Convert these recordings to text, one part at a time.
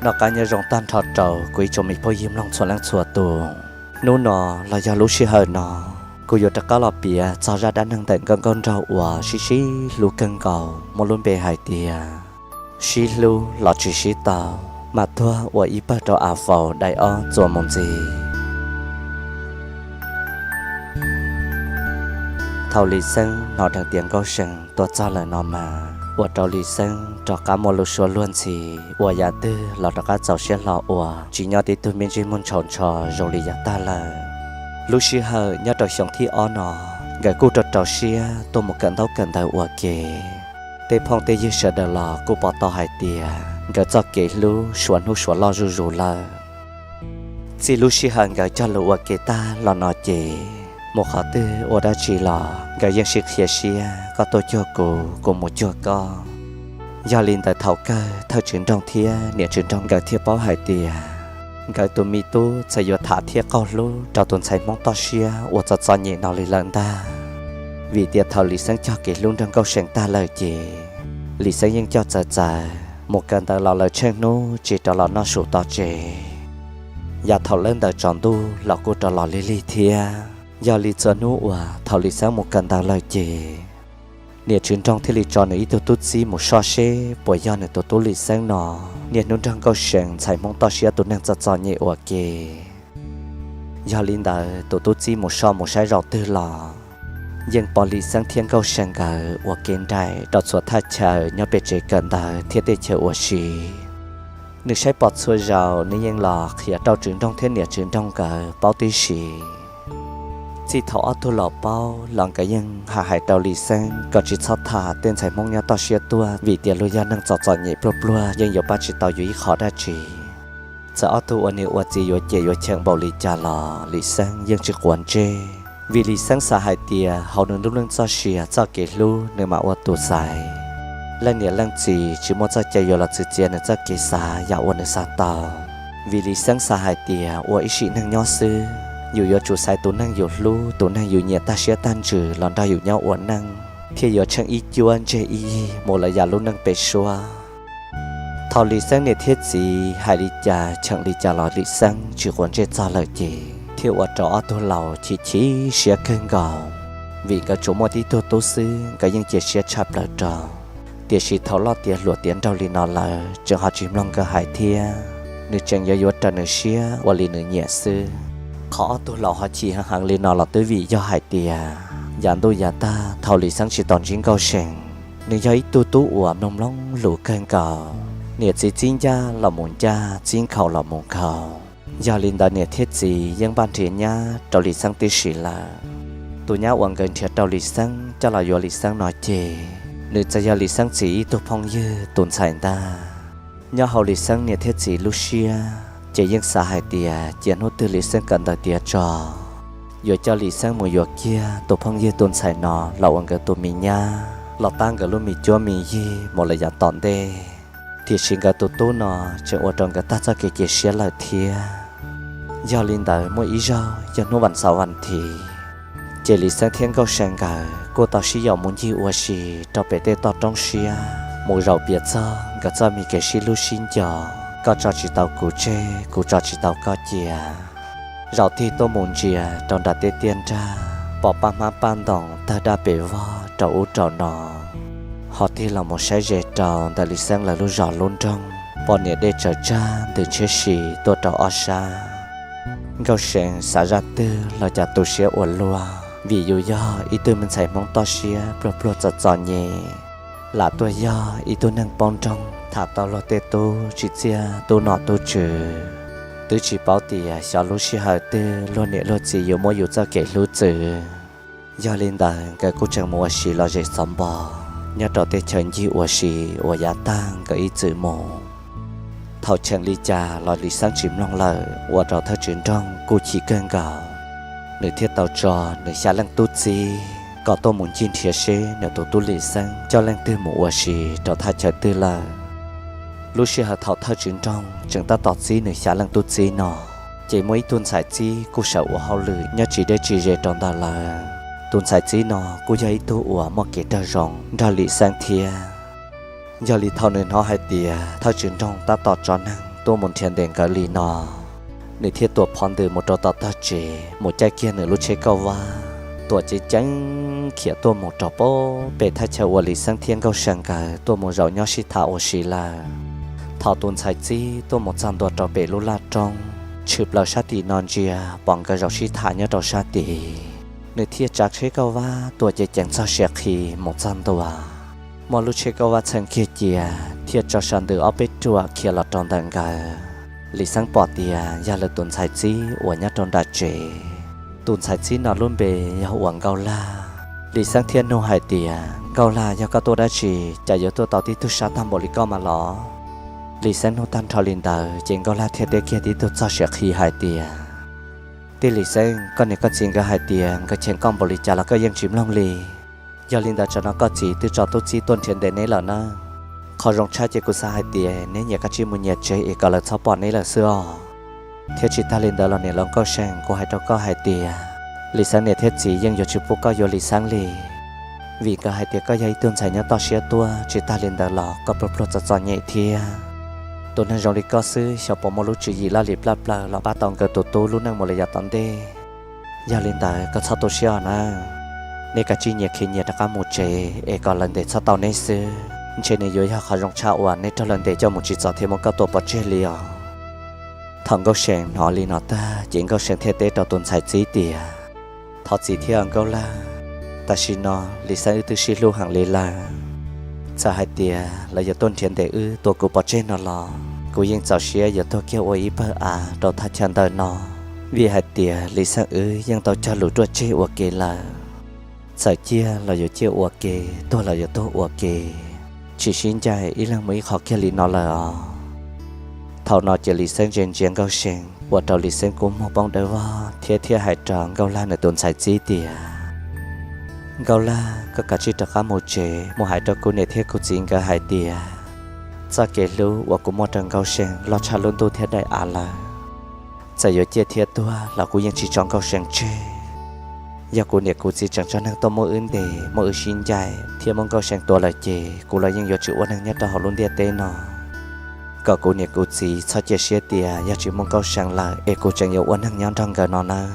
Noj qab nyob zoo tag nrho rau kuv ib tsoom me phooj ywg mloog txhua leej txhua tus. Hnub no los yog lub sij hawm no, kuv yuav rov qab los piav txog zaj dab neeg ntawm nkauj nkauj nraug uas sib sib hlub kawg nkaus muaj lub npe hais tias sib hlub los tsis sib tau, mas tuag ua ib pawg rau av faus dai ob txuas mus ntxiv. Thaum Lis Xeeb hnov dheev tias Nkauj See tuaj txog lawm no mas ua rau Lis Xeeb rov qab muaj lub suab luag ntxhi, ua yam twg los rov qab txaus siab hlo ua, tsis nyob tib tug me ntsej muag ntshaus ntsho zoo li yav tag lawm. Lub sij hawm nyob rau xyoo thib ob no, nkawd kuj rau rau siab tuaj mus kawm ntaub kawm ntawv ua ke. Tej phooj tej ywg sawv daws los kuj pom tau hais tias nkawd txoj kev hlub suav hnub suav loj zuj zus lawm. Txij lub sij hawm nkawd cog lus ua ke tag los no ces, mus qhov twg ua dab tsi los nkawd yeej sib qhia siab, koj tuaj cuag kuv, kuv mus cuag koj. Yog li ntawd thaum kawg thawj tswv nroog thiab niam tswv nroog nkawd thiaj paub hais tias, nkawd tus me tub txawm yuav tham thiab qaug hlub rau tus ntxhais Hmoob toj siab uas txom txom nyem no li lawm ntag. Vim tias thaum Lis Xeeb cog kev hlub nrog Nkauj See tag lawm ces, Lis Xeeb yeej coj txawv txawv mus kawm ntawv los lawv tsheej hnub tsis rov los noj su tom tsev. Yav thaum lawv ntawd tsaus ntuj los kuj rov los lig lig thiab. Yog li txhua hnub uas thaum Lis Xeeb mus kawm ntawv lawm ces, niam tswv nroog thiaj li tso nws ib tug tub txib mus soj seb puas yog nws tus tub Lis Xeeb no niaj hnub nrog Nkauj See ntxhais Hmoob toj siab tus neeg txom txom nyem ua ke. Yog li ntawd tus tub txib mus soj mus saib zaum twg los yeej pom Lis Xeeb thiab Nkauj See nkawd ua ke nraim rau txhua thaj chaw nyob pem tsev kawm ntawv thiab tej chaw ua si. Nws saib pom txhua zaus nws yeej los qhia rau tswv nroog thiab niam tswv nroog nkawd paub tib si. Txij thaum ob tug los paub los nkawd yeej hais hais rau Lis Xeeb kom tsis txhob tham tej ntxhais Hmoob nyob toj siab tuaj vim tias luag yog neeg txom txom nyem pluag pluag yeej yuav pab tsis tau yus ib qho dab tsi. Txawm ob tug ua niam ua txiv yuav cem yuav cheem npaum li cas los Lis Xeeb yeej tsis quav ntsej, vim Lis Xeeb xav hais tias hauv nws lub neej txoj sia txoj kev hlub nws mam ua tus xaiv. Leej niam leej txiv tsis muaj txoj cai yuav los txwv txiav nws txoj kev xav yam uas nws xav tau. Vim Lis Xeeb xav hais tias ua ib sim neej nyob xwb, yus yuav tsum xaiv tus neeg yus hlub, tus neeg yus nyiam tag siab tag ntsws los nrog yus nyob ua neej, thiaj yuav tsheej ib cuab ntseg ib yig mus lawm yam lub neej pem suab. Thaum Lis Xeeb niam thiab txiv hais li cas cheem li cas los Lis Xeeb tsis quav ntsej txog lawm ces thiaj ua rau ob tug laus chim chim siab kawg nkaus. Vim nkawd tsuas muaj tib tug tub xwb nkawd yeej cia siab tshaj plaws rau, tiam sis thaum loj tiav hluas tiav nraug li no lawm tseem ho tsis mloog nkawd hais thiab, nws tseem yuav yuav raws nws siab ua li nws nyiam xwb. Qhov ob tug laus ho chim heev heev li no los twb vim yog hais tias yav ntuj yav tag thaum Lis Xeeb tsis tau ntsib Nkauj See, nws yog ib tug tub uas mloog mloog lus kawg nkaus, niam txiv txib ncaj los mus ncaj, txib nkhaus los mus nkhaus. Yog li ntawd niam thiab txiv yeej npaj nrhiav nyab rau Lis Xeeb tib si lawm. Tus nyab uas nkawd nrhiav rau Lis Xeeb coj los yuav Lis Xeeb no ces, nws txawm yog Lis Xeeb txiv ib tug phooj ywg tus ntxhais ntag. Nyob hauv Lis Xeeb niam thiab txiv lub siab ces yeej xav hais tias cia hnub twg Lis Xeeb kawm ntawv tiav tso, yuav coj Lis Xeeb mus yuav kiag tus phooj ywg tus ntxhais no los ua nkawd tus me nyab los tab nkawd lub me cuab me yig mus lawm yav tom ntej. Tiam sis nkawd tus tub no tseem ua rau nkawd tag txoj kev cia siab lawm thiab. Yog li ntawd muaj ib zaug yog hnub vas xaum vas thiv, ces Lis Xeeb thiab Nkauj See nkawd kuj tau sib yaum mus ncig ua si rau pem tej toj roob siab, mus zaum piav txog nkawd txoj me kev sib hlub sib nco, koj tso tsis tau kuv tseg, kuv tso tsis tau koj cia. Zaum tig tuaj mus ntsia rau nram tej tiaj nrag, pom paj hmab paj ntoos tawg daj pes vog rau ub rau no, ho tig los mus saib ze rau ntawm Lis Xeeb lawv lub zos lub nroog, pom niam dej tsaws tsag ntws ntshiab si tuaj rau ob sab. Nkauj See xav zaj twg los cas tu siab ua luaj, vim yus yog ib tug me ntxhais Hmoob toj siab pluag pluag txom txom nyem, lam tuaj yog ib tug neeg poob nroog tham tau luag tej tub tsis txiaj tub nom tub tswv, twb tsis paub tias xyov lub sij hawm twg luag niam luag txiv yuav muab yus txoj kev hlub txwv. Yog li ntawd nkawd kuj tseem mus ua si los zem xov npo nyob rau tej chaw ncig ua si uas yav tag nkawd ib txwm mus. Thaum cheem li cas los Lis Xeeb tsis mloog lawm ua rau thawj tswv nroog kuj chim kawg nkaus. Nws thiaj tau tso nws xya leej tub txib kom tuaj mus ncig nrhiav seb nws tus tub Lis Xeeb coj leej twg mus ua si rau thaj chaw twg lawm. Lub sij hawm thaum thawj tswv nroog tseem tab tom txib nws xya leej tub txib no, ces muaj ib tug ntxhais txib kuj sawv ua hauj lwm nyob tsis deb tsis ze rau ntawd lawm. Tus ntxhais txib no kuj yog ib tug uas muaj kev raug zoo nrog Lis Xeeb thiab. Yog li thaum nws hnov hais tias thawj tswv nroog tab tom tso neeg tuaj mus nrhiav ntes nkawd li no. Nws thiaj tuam phov ntws mus rau tom tog tsev mus caij kiag nws lub tsheb kauj vab tuam ceev ceev khiav tuaj mus rau pem thaj chaw uas Lis Xeeb thiab Nkauj See nkawd tuaj mus zaum nyob sib tham ua si lawm. Thaum tus ntxhais txib tuaj mus txog ntua rau pem lub laj roob, tshwm plaws sab tim no ntsia pom nkawd zaum sib tham nyob rau sab tid, nws thiaj tsav tsheb kauj vab tuam ceev ceev txog siav qhi mus txog ntua. Muaj lub tsheb kauj vab txheej kiag cia thiaj tso sas ntws ob peb ruam khiav los rau ntawm nkawd. Lis Xeeb pom tias yog lawv tus ntxhais txib uas nyob rau nram tsev. Tus ntxhais txib no lub npe yog uas Nkauj Laj. Lis Xeeb thiaj nug hais tias, Nkauj Laj, yog koj tuaj dab tsi, cas yuav tuaj tau tib tug sab tag npaum li koj mas los? Lis Xeeb nug tag nrho li ntawd ces Nkauj Laj thiaj teb kiag tib tug txog siav qhi hais tias, Tij Lis Xeeb, koj niam koj txiv nkawd hais tias nkawd cheem koj npaum li cas los koj yeej tsis mloog li. Yog li ntawd tsam no koj txiv twb tso tub txib tuaj nrhiav ntes neb lawm na. Qhov zoo tshaj ces kuv xav hais tias neb nyias kav tsij mus nyias tsev es kom lawv txhob pom neb lawm xwb os. Thiab tsis tag li ntawd los niam laus Nkauj See, kuv hais rau koj hais tias Lis Xeeb niam thiab txiv yeej yuav tsis pub koj yuav Lis Xeeb li, vim nkawd hais tias koj yog ib tug ntxhais nyob toj siab tuaj, tsis tag li ntawd los koj pluag pluag txom txom nyem thiab. Tus neeg zoo li koj xwb xyov puas muaj lub tswv yim laj lim plaj plaws los pab tau nkawd tus tub lub neej mus li yav tom ntej. Yog li ntawd koj txhob tu siab os nawb. Neb kav tsij nyias khiav nyias rov qab mus tsev es kom lawv ntes txhob tau neb xwb, ntshe nws yuav yog qhov zoo tshaj uas neb raug lawv ntes coj mus tsim txom thiab muab koj tua pov tseg li os. Thaum Nkauj See hnov li no tag ces Nkauj See thiaj teb rau tus ntxhais txib tias, Thov txim thiab Nkauj Laj, tam sim no Lis Xeeb wb twb sib hlub heev li lawm. Txawm hais tias lawv yuav tuaj nrhiav ntes wb tua kuv pov tseg no los kuv yeej txaus siab yuav tuag kiag ua ib pawg av rau thaj chaw ntawm no, vim hais tias Lis Xeeb wb yeej tau cog lus ruaj tseg ua ke lawm. Txawm ciaj los yuav ciaj ua ke, tuag los yuav tuag ua ke, tsis sib ncaim ib leeg mus ib qho kiag li no lawm os. Thaum no ces Lis Xeeb ntsia ntsia Nkauj See ua rau Lis Xeeb kua muag poob dawb vog thiab thiaj hais rau Nkauj Laj nws tus ntxhais txib tias, Nkauj Laj, koj kav tsij rov qab mus tsev mus hais rau kuv niam thiab kuv txiv nkawd hais tias txoj kev hlub uas kuv muaj rau Nkauj See loj tshaj lub ntuj thiab daim av lawm. Txawm yuav ciaj thiab tuag los kuv yeej tsis tso Nkauj See tseg. Yog kuv niam kuv txiv tseem tso neeg tuaj muab wb ntes, muab wb sib ncaim thiab muab Nkauj See tua lawm ces kuv los yeej yuav tsis ua neeg nyob rau hauv lub ntiaj teb no. Kom kuv niam kuv txiv txhob cia siab tias yog tsis muaj Nkauj See lawm es kuv tseem yuav ua neeg nyob nrog nkawd no nawb.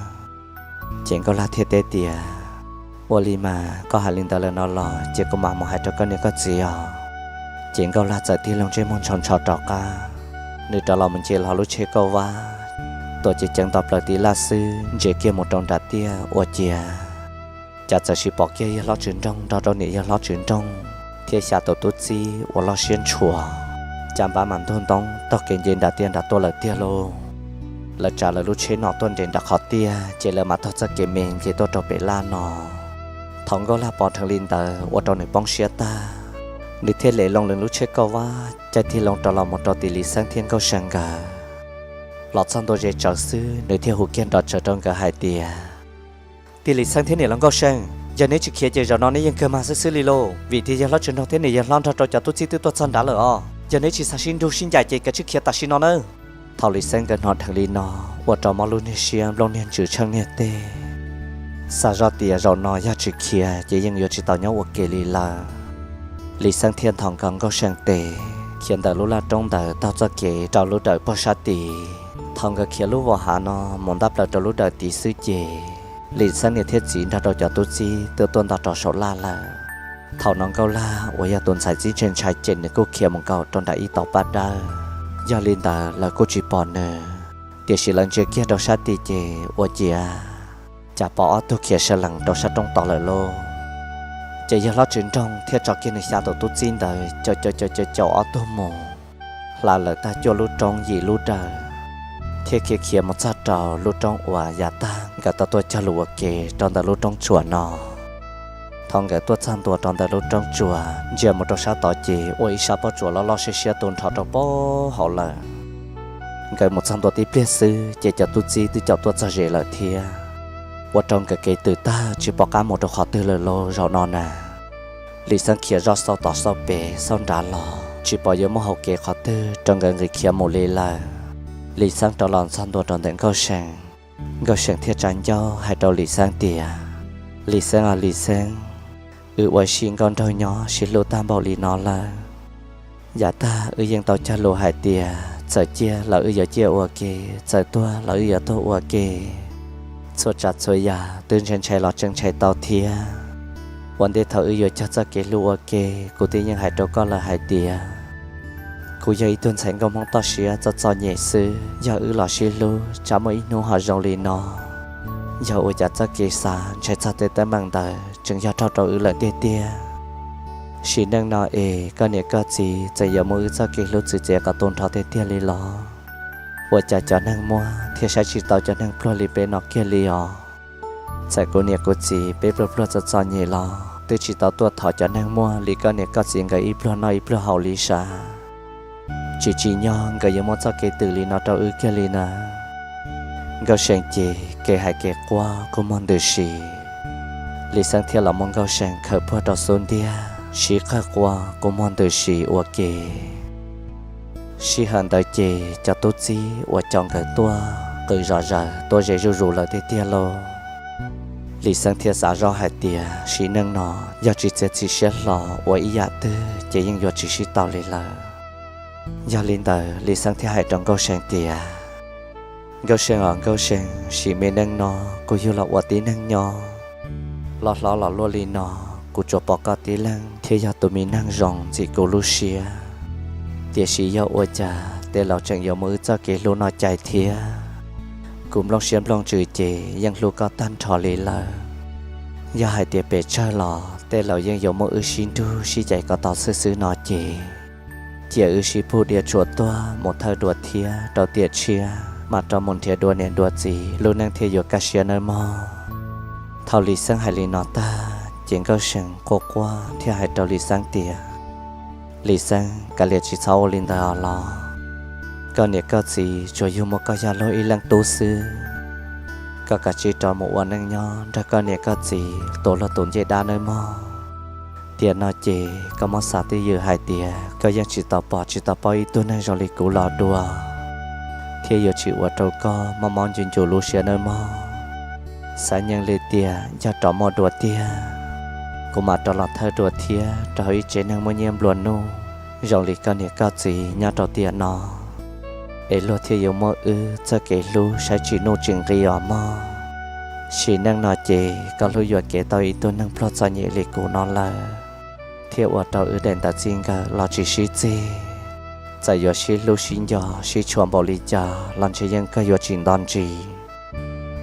Ces Nkauj Laj thiaj teb tias, Ua li mas koj hais li ntawd lawm no los ces kuv mam mus hais rau koj niam koj txiv os. Ces Nkauj Laj txawm tig loo ntsej muag ntsho ntsho rov qab, nws rov los mus nce hlo lub tsheb kauj vab, tuam ceev ceev nto plaws tim laj xwb ntsia kiag mus rau nram tiaj ua ciav cas txawm sis pom kiag yawg hlob Tswv Nroog nrog rau niam yawg hlob Tswv Nroog thiab xya tus tub txib uas loj siab ntshua, cas npav mas ntug ntoob taug kev nce nram tiaj nram tuaj lawm tiag lauj. Lawv tsav lawv lub tsheb no tuaj nres nram qhov tiaj ces lawv mam taug txoj kev me nce tuaj rau pem laj no. Thaum Nkauj Laj pom dheev li ntawd ua rau nws poob siab tag, nws thiaj lem loo nws lub tsheb kauj vab caij tig loo rov los mus rau tim Lis Xeeb thiab Nkauj See nkawd. Los txog ntua ze tsawv xwb nws thiaj hu kiag nrov tsawv rau nkawd hais tias, Tij Lis Xeeb thiab niam laus Nkauj See, yog neb tsis khiav ces zaum no neb yeej kawg mag xwb xwb li lauj, vim tias yawg hlob Tswv Nroog thiab niam yawg hlob nrog rau cov tub txib twb tuaj txog nrad lawm os. Yog neb tsis xav sib nrug sib ncaim ces kav tsij khiav tam sim no nawb. Thaum Lis Xeeb nkawd hnov dheev li no, ua rau mob lub niag siab nplooj niag ntsws tsheej niag teg, xav zoj tias zaum no yog tsis khiav ces yeej yuav tsis tau nyob ua ke li lawm. Lis Xeeb thiaj nthos nkaus Nkauj See tes khiav ntawm lub laj roob ntawd taug txoj kev rau lub dawm puag sab tid. Thaum nkawd khiav lub vos hav no mus ntab plaws rau lub dawm tid xwb ces Lis Xeeb niam thiab txiv nrog rau cov tub txib twb tuaj nto rau saum laj lawm. Thaum no Nkauj Laj uas yog tus ntxhais txib ntshai ntshai ces nws kuj khiav mus nkaum rau nram ib tauv paj dawb, yog li ntawd lawv kuj tsis pom nws. Tiam sis lawv ntsia kiag rau sab tid ces ua ciav cas pom ob tug khiav saw lees rau sab roob tod lawm lauj. Ces yawg hlob Tswv Nroog thiaj tso kiag nws xya tus tub txib ntawd caum caum caum caum ob tug mus, hla lawv tag cuaj lub roob yim lub dawm, thiab khiav khiav mus txog rau lub roob uas yav tag nkawd tau tuaj cog lus ua ke rau ntawm lub roob tsuas no. Thaum nkawd tuaj txog ntua rau ntawm lub roob tsuas ntsia mus rau sab tod ces ua ib sab pob tsuas loj loj siab siab tu nrho rau pab hauv lawm. Nkawd mus txog ntua tib pliag xwb ces cov tub txib twb caum tuaj txog ze lawm thiab, ua rau nkawd kev tws tag tsis pom qab mus rau qhov twg lawm lauj zaum no na. Lis Xeeb khiav zoj xauj tod xauj pem xauj nrad los tsis pom yuav muaj hau kev qhov twg rau nkawd nqis khiav mus li lawm. Lis Xeeb rov los txog ntua rau ntawm Nkauj See, Nkauj See thiaj tsa ncauj hais rau Lis Xeeb tias, Lis Xeeb aw Lis Xeeb, wb ua si nkauj nraug nyob sib hlub tag npaum li no lawm. Yav tag wb yeej tau cog lus hais tias Txawm ciaj los wb yuav ciaj ua ke, txawm tuag los wb yuav tuag ua ke. Txhua tsav txhua yam twb ntshai ntshai los tseem ntshai tau thiab. Ua ntej thaum wb yuav cog txoj kev hlub ua ke, kuv twb yeej hais rau koj lawm hais tias kuv yog ib tug ntxhais nkauj Hmoob toj siab txom txom nyem xwb, yog wb los sib hlub tsam muaj ib hnub ho zoo li no. Yog ua cas txoj kev xav ntshai txog tej teeb meem ntawd tseem yog dhau rau wb lawm tiag tiag. Sim neej no es koj niam koj txiv txawm yuav muab wb txoj kev hlub txwv txiav kom tu nrho tiag tiag li los? Ua cas cov neeg muaj thiaj saib tsis tau cov neeg pluag li peb no kiag li os? Txawm kuv niam kuv txiv peb pluag pluag txom txom nyem los twb tsis tau tuaj thov cov neeg muaj li koj niam koj txiv nkawd ib pluag noj ib pluag haus li sav. Tsis tsim nyog nkawd yuav muab txoj kev twm li no rau wb kiag li na. Nkauj See ces kev hais kev quaj kua muag ntws si. Lis Xeeb thiaj los muab Nkauj See khaws puag rau xub ntiag sib qawg quaj kua muag ntws si ua ke. Sij hawm ntawd ces cov tub txib uas caum nkawd tuaj qw zom zaws tuaj ze zuj zus lawm tiag tiag lauj. Lis Xeeb thiaj xav zoj hais tias sim neej no yog tsis txiav txim siab hlo ua ib yam twg ces yeej yuav tsis sib tau li lawm. Yog li ntawd Lis Xeeb thiaj hais rau Nkauj See tias, Nkauj See os Nkauj See, sim me neej no kuv yug los ua tib neeg nyob, los hlob los luaj li no, kuv tsuas pom koj tib leeg thiaj yog tus me neeg zoo ntxim kuv lub siab. Tiam sis yog ua cas tej laus tseem yuav muab wb txoj kev hlub no cais thiab? Kuv nplooj siab nplooj ntsws ces yeej hlub koj tag nrho li lawm. Yog hais tias pes tsawg los tej laus yeej yuav muab wb sib nrug sib cais kom tau xwb xwb no ces, cia wb sib pug diav tshuav tuag mus thawj dua thiab rau tiam tshiab mam rov mus nrhiav dua niam dua txiv, lub neej thiaj yuav kaj siab nawb mog. Thaum Lis Xeeb hais li no tag ces Nkauj See quaj quaj thiaj hais rau Lis Xeeb tias, Lis Xeeb, kav liam tsis txhob ua li ntawd os los. Koj niam koj txiv tsuas yug muaj koj yog luag ib leej tub xwb. Koj kav tsij rov mus ua neej nyob nrog koj niam koj txiv tua luag tus ncej dab nawb mog. Tiam no ces koj muab xav twj ywm hais tias koj yeej tsis tau pom tsis tau paub ib tug neeg zoo li kuv los dua, thiab yuav tsis ua rau koj mob mob ncu ncu lub siab nawb mog. Xav nyeej li tias yog rov muaj dua tiag, kuv mam rov los thawj dua thiab rau hauv ib tsev neeg muaj nyiaj nplua nuj zoo li koj niam koj txiv nyob rau tiam no, es luag thiaj yuav muab wb txoj kev hlub saib tsis nuj tsis nqi os mog. Sim neej no ces koj hlub yuam kev tau ib tug neeg pluag txom nyem li kuv no lawm, thiaj ua rau wb daim ntawv txij nkawm los tsis sib txig. Txawm yuav sib hlub sib nco sib tshua npaum li cas los ntshe yeej kawg yuav tsis nto ntsis.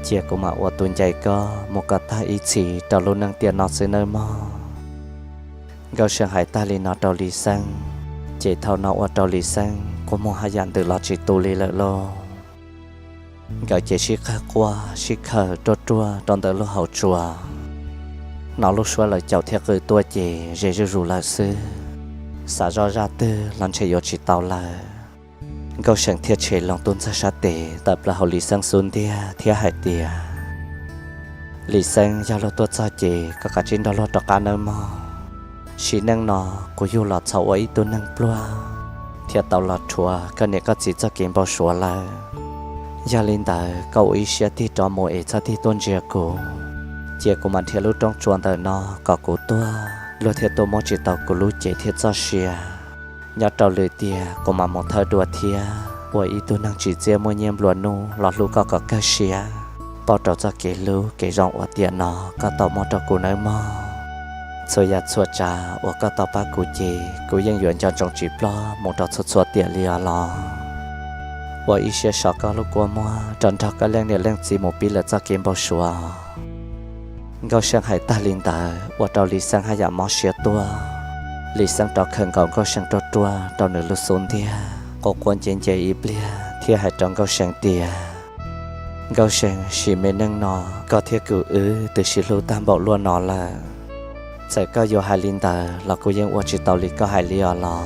Cia kuv mam ua tus ncaim koj mus kom tag ib txhis rau lub neej tiam no xwb nawb mog. Nkauj See hais tag li no rau Lis Xeeb, ces thaum no ua rau Lis Xeeb quaj muag haj yam ntws los tsis tu li lawm lauj. Nkawd ces sib qawg quaj sib khaws ruaj ruaj rau ntawm lub hauv tsua. Hnov lub suab lawv caum thiab qw tuaj ces ze zuj zus lawm xwb. Xav zoj zaj twg los ntshe yuav tsis tau lawm. Nkauj See thiaj tshem loo tub ntxawg sab tes tawm plaws hauv Lis Xeeb xub ntiag thiab hais tias, Lis Xeeb, yog luag tuaj txog ces koj kav tsij nrog luag rov qab nawb mog. Sim neej no kuv yug los txhaum ua ib tug neeg pluag, thiaj tau los rhuav koj niam koj txiv txoj kev npau suav lawm. Yog li ntawd koj ua ib siab tig rov mus es txhob tig tuaj ntsia kuv. Cia kuv mam nrhiav lub roob tsua ntawm no kom kuv tuag, luag thiaj tuaj muab tsis tau kuv lub cev thiab txoj sia. Nyob rau lwm tiam kuv mam mus thawj dua thiab ua ib tug neeg tsim txiaj muaj nyiaj nplua nuj los hlub koj kom kawg siab, pauj rau txoj kev hlub kev zoo uas tiam no koj tau muab rau kuv nawb mog. Txhua yam txhua tsav uas koj tau pab kuv ces kuv yeej yuav nco ntsoov tsis ploj mus rau txhua txhua tiam li os los. Ua ib siab so koj lub kua muag rov nrog koj leej niam leej txiv mus pib lawv txoj kev npau suav. Nkauj See hais tag li ntawd ua rau Lis Xeeb haj yam mob siab tuaj. Lis Xeeb rov khaws nkaus Nkauj See ruaj ruaj rau nws lub xub ntiag, quaj quaj nce nce ib pliag thiab hais rau Nkauj See tias, Nkauj See, sim me neej no koj thiab kuv wb twb sib hlub tag npaum luaj no lawm. Txawm koj yuav hais li ntawd los kuv yeej ua tsis tau li koj hais li os los.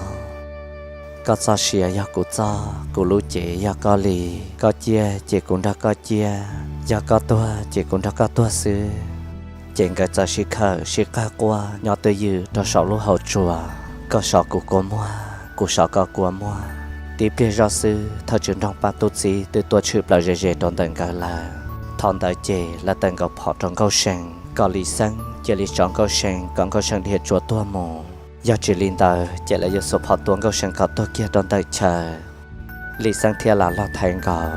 Koj txoj sia yog kuv txoj, kuv lub cev yog koj li. Koj ciaj ces kuv nrog koj ciaj, yog koj tuag ces kuv nrog koj tuag xwb. Ces nkawd txawm sib khawm sib qawg quaj nyob twj ywm rau saum lub hauv tsua. Koj so kuv kua muag, kuv so koj kua muag. Tib pliag zoj xwb thawj tswv nroog pab tub txib twb tuaj tshwm plaws ze ze rau ntawm nkawd lawm. Thaum ntawd ces lawv tawm nkaus phom rau Nkauj See kom Lis Xeeb cia li tso Nkauj See kom Nkauj See dhia tsua tuag mus. Yog tsis li ntawd ces lawv yuav xuas phom tua Nkauj See kom tuag kiag rau ntawm chaw. Lis Xeeb thiab Lam Lauj thaiv nkaus,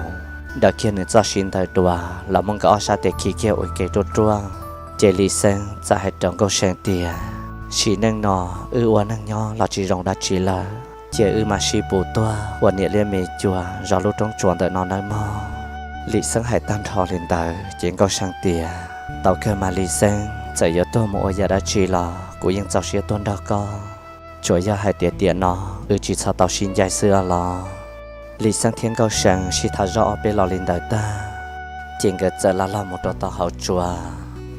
daws kiag nws txoj siv ntawm duav los muab nkawd ob sab tes khi kiag ua ke ruaj ruaj. Ces Lis Xeeb txawm hais rau Nkauj See tias, Sim neej no wb ua neej nyob los tsis zoo dab tsi lawm, cia wb mam sib pus tuag ua niam liab me cuam zov lub roob tsuas ntawm no nawb mog. Lis Xeeb hais tag nrho li ntawd ces Nkauj See tias, Tau kawg mas Lis Xeeb, txawm yuav tuag mus ua yam dab tsi los kuv yeej txaus siab tuaj nrog koj. Tsuas yog hais tias tiam no wb tsis txhob tau sib ncaim xwb los. Lis Xeeb thiab Nkauj See sib tham zoj ob peb lo li ntawd tag, ces nkawd txawm lam los mus rau tom hauv tsua.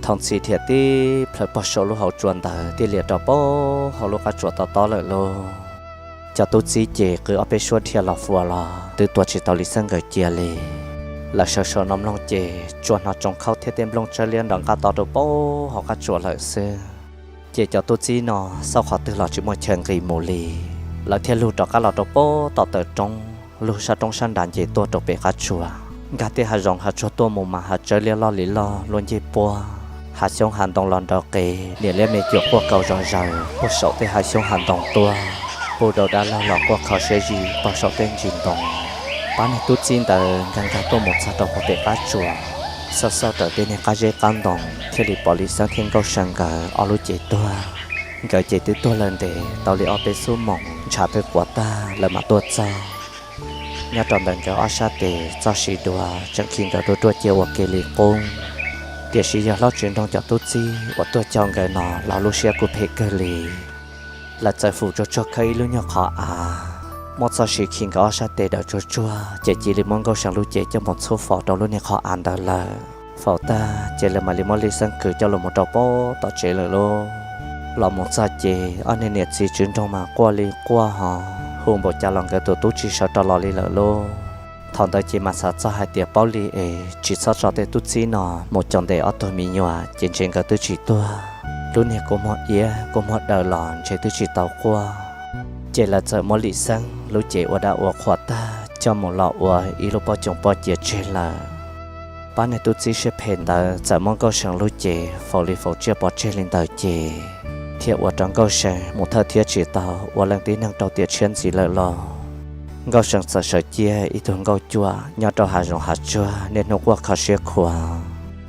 Thooj txhij thiaj tib plhaw pog saum lub hauv tsua ntawd thiaj li rau pab hauv lub qab tsuas tob tob lawm lauj. Cov tub txib ces qw ob peb suab dhia los fuas los twb tua tsis tau Lis Xeeb nkawd cia li. Lawv sawv sawv no mloog ces tsuas hnov tsoos khaub thiab tej nplooj tsawb liab nrov nqaj to rau pab hauv qab tsuas lawm xwb. Ces cov tub txib no xauj qhov twg los tsis muaj chaw nqis mus li. Lawv thiaj lug rov qab los rau pab tom taw roob, lug sab roob sab nrad nce tuaj rau pem qab tsuas. Nkag tej hav zoov hav tsuag tuaj mus mas hav tsawb liab loj li loj luaj ncej puab, hav xyoob hav ntoo los nrov qees, niam liab me cuam quaj kaus zom zaws puag saum tej hav xyoob hav ntoo tuaj, puag dau dab laug los quaj kho siab zim pog saum tej ntsis ntoo. Pab niag tub txib ntawd nkag nkag tuaj mus txog rau puag pem qab tsuas, xauj xauj raws tej niag qab zeb qab ntoo thiaj li pom Lis Xeeb thiab Nkauj See nkawd ob lub cev tuag. Nkawd ces twb tuag lawm ntev tau li ob peb xuab moos, ntshav twb quas tag lawv mam tuaj txog. Nyob rau ntawm nkawd ob sab tes txoj siv duav tseem khi nkawd ruaj ruaj cia ua ke li qub. Tiam sis yawg hlob Tswv Nroog cov tub txib uas tuaj coj nkawd no los lub siab kuj phem kawg li. Lawv txawm fum tsuag tsuag khawb ib lub nyuag qhov av, muab txoj siv khi nkawd ob sab tes daws tsuag tsuag ces cia li muab Nkauj See lub cev coj mus txhub faus rau lub niag qhov av ntawd lawm. Faus tag ces lawv mam li muab Lis Xeeb kwv coj los mus rau pab tom tsev lawm lauj. Los mus txog ces ob niag niam txiv Tswv Nroog mas quaj li quaj ho, hu npaum cas los nkawd tus tub tsis sawv rov los li lawm lauj. Thaum ntawd ces mas xav txog hais tias paub li es tsis txhob tso tej tub txib no mus coj ntes ob tug me nyuam ces ntshe nkawd twb tsis tuag. Lub niag kua muag iab kua muag daws los ntshe twb tsis tau quaj. Ces lawv txawm muab Lis Xeeb lub cev ua dab ua qhuas tag coj mus los ua ib lub pob coom pob cia tseg lawm. Pab niag tub txib siab phem ntawd txawm muab Nkauj See lub cev faus li faus tsiaj pov tseg li ntawd ces thiaj ua rau Nkauj See mus thawj thiab tsis tau ua leej tib neeg rau tiam tshiab ntxiv lawm lauj. Nkauj See txawm sawv cia ib tug nkauj cuam nyob rau hav zoov hav tsuag niaj hnub quaj kho siab khuav,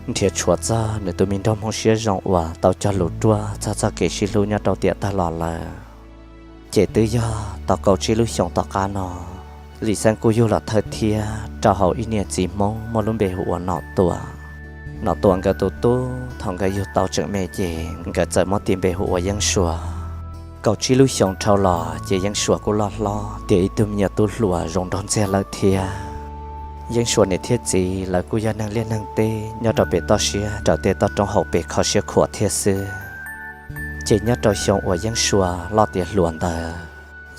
nrhiav tshuav txog nws tus me nraug Hmoob siab zoo uas tau cog lus ruaj txog txoj kev sib hlub nyob rau tiam tag los lawm. Ces twb yog tau kaum tsib lub xyoos tom qab no, Lis Xeeb kuj yug los thawj thiab rau hauv ib niam txiv Hmoob muaj lub npe hu ua Nom Tuam. Nom Tuam nkawd tus tub thaum nkawd yug tau tseem me ces nkawd txawm muab tis npe hu ua Yeeb Suas. Kaum tsib lub xyoos dhau los ces Yeeb Suas kuj loj hlob tiav ib tug me nyuam tub hluas zoo nraug ntxiag lawm thiab. Yeeb Suas niam thiab txiv lawv kuj yog neeg liaj neeg teb nyob rau pem toj siab raws tej toj roob hauv pes kho siab khuam thiab xwb. Ces nyob rau xyoo uas Yeeb Suas loj tiav hluas ntawd,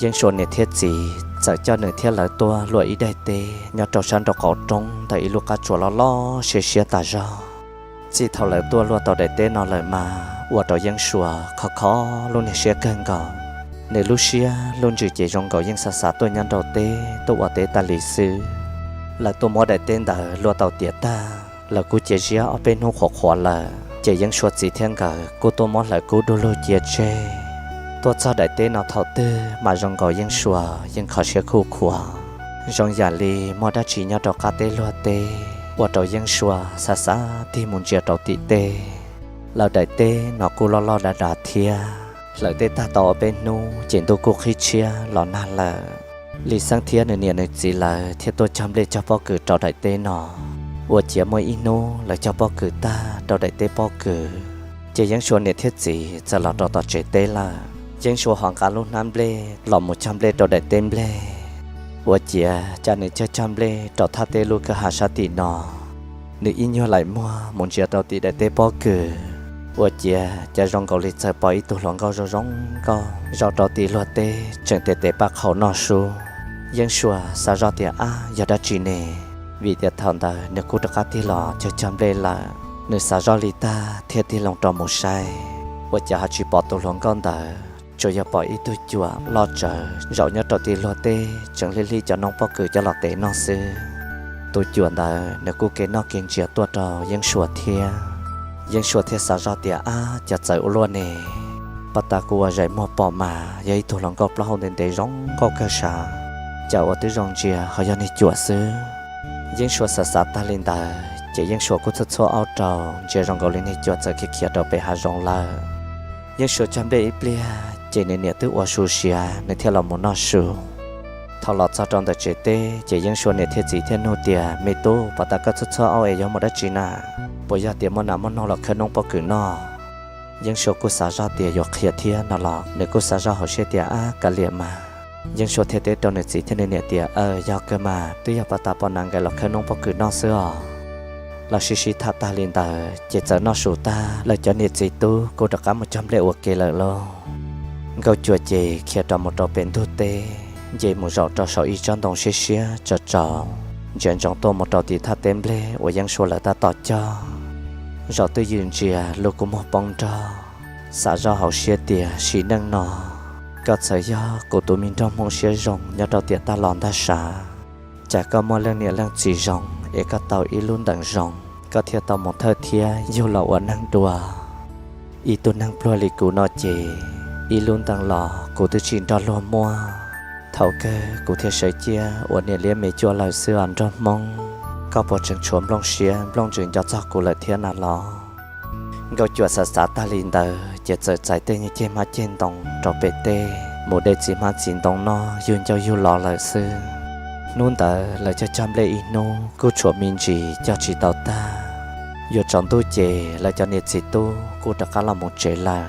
Yeeb Suas niam thiab txiv txawm coj nws thiab lawv tuaj luaj ib daim teb nyob rau sab nraum qaum roob ntawm ib lub qab tsuas loj loj siab siab tas zog. Txij thaum lawv tuaj luaj tau daim teb no lawm mas ua rau Yeeb Suas khov kho lub niag siab kawg nkaus. Nws lub siab lub ntsws ces zoo nkaus yeej xav xav tuaj nyob nraum teb tuaj ua teb tas li xwb. Lawv tuaj muab daim teb ntawd luaj tau tiav tag, lawv kuj cia ziab ob peb hnub qhuav qhuav lawm ces Yeeb Suas txiv thiab nkawd kuj tuaj muab hlawv kub du lug cia tseg. Tuaj txog daim teb no thaum twg mas zoo nkaus Yeeb Suas yeej kho siab khuj khuav, zoo yam li muaj dab tsi nyob rau qab teb luag teb ua rau Yeeb Suas xav xav tig mus ntsia rau tim teb. Lawv daim teb no kuj loj loj dav dav thiab. Hlawv teb tag tau ob peb hnub ces ntuj kuj qhib tshiab los nag lawm. Lis Xeeb thiab nws niam nws txiv lawv thiaj tuaj cog nplej cog pob kws rau daim teb no. Ua ciav muaj ib hnub lawv cog pob kws tag rau daim teb pob kws, ces Yeeb Suas niam thiab txiv txawm los rau tom tsev teb lawm. Yeeb Suas ho nqa lub hnab nplej los mus cog nplej rau daim teb nplej. Ua ciav cas nws cog cog nplej rau thaj teb lub kwj ha sab tim no, nws ib nyuag laim muag mus ntsia rau tim daim teb pob kws. Ua ciav cas zoo nkaus li txawm pom ib tug hluas nkauj zoo zoo nkauj zaum rau tim luag teb tseem tes tes paj qhaus noj sub. Yeeb Suas xav zoj tias ab yog dab tsi ne, vim tias thaum ntawd nws kuj rov qab tig los cog cog nplej lawm. Nws xav zoj li tag thiaj tig loo rau mus saib, ua cas ho tsis pom tus hluas nkauj ntawd, tsuas yog pom ib tug cuam loj tsawv zaum nyob rau tim luag teb tseem hlib hlib cov noob pob kws coj los tev noj xwb. Tus cuam ntawd nws kuj kev noj kev ntsia tuaj rau Yeeb Suas thiab. Yeeb Suas thiaj xav zoj tias ab cas txawv ua luaj ne, paj tas kuv ua zais muag pom mas yog ib tug hluas nkauj plaub hau ntev ntev zoo nkauj kawg sav. cas ua twb zoo ntsia ho yog niag cuam xwb. Yeeb Suav xav xav tag li ntawd ces Yeeb Suav kuj txhua txhua aub rau ntsia zoo nkaus li niag cuam txawm khiav khiav rau pem hav zoov lawm. Yeeb Suav cog nplej ib pliag ces nws niam twb ua su siav nws thiaj los mus noj su. Thaum los txog rau ntawm tsev teb ces Yeeb Suav niam thiab txiv thiaj nug tias, Me tub, puag ta koj txhua txhua aub es yuav mus dab tsi na? Puas yog tias muaj nas muaj noog los khawb noob pob kws noj? Yeeb Suav kuj xav zoj tias yuav qhia thiab no los nws kuj xav zoj hauv siab tias, Ab, kav liam mas. Yeeb Suav thiaj teb rau nws txiv thiab nws niam tias, Aw, yog kawg mas, twb yog puag ta pom nas nkais los khawb noob pob kws noj xwb os. Los sib sib tham tag li ntawd ces txawm noj su tag lawv cov niam txiv tub kuj rov qab mus cog nplej ua ke lawm lauj. Nkauj Cuam ces khiav rov mus rau pem ntug teb, nce mus zaum rau saum ib tsob ntoo siab siab tsaus tsaus, ntsia ntsoov tuaj mus rau tim thaj teb nplej uas Yeeb Suav lawv tab tom cog. Zaum twj ywm ntsia lub kua muag poob nrog, xav zoj hauv siab tias, Sim neej no koj txawm yog kuv tus me nraug Hmoob siab zoo nyob rau tiam tag los ntag sav, cas koj muaj leej niam leej txiv zoo es koj tau ib lub ntees zoo, koj thiaj tau mus thawj thiab yug los ua neeg dua. Ib tug neeg pluag li kuv no ces ib lub ntees los kuv twb tsis nrog luag muaj. Thaum kawg kuv thiaj sawv ciaj ua niam liab me cuaj lawm xwb os nraug Hmoob. Koj puas tseem tshuav nplooj siab nplooj ntsws nco txog kuv lawm thiab na los? Nkauj Cuam xav xav tag li ntawd ces txawm txais tej nyuag ceg hmab ceg ntoo rau pem teb mus de txiv hmab txiv ntoo noj yug ncauj yug lov lawm xwb. Hnub ntawd lawv cog cog nplej ib hnub kuj tshuav me ntsis cog tsis tau tag. Yuav tsaus ntuj ces lawv cov niam txiv tub kuj rov qab los mus tsev lawm.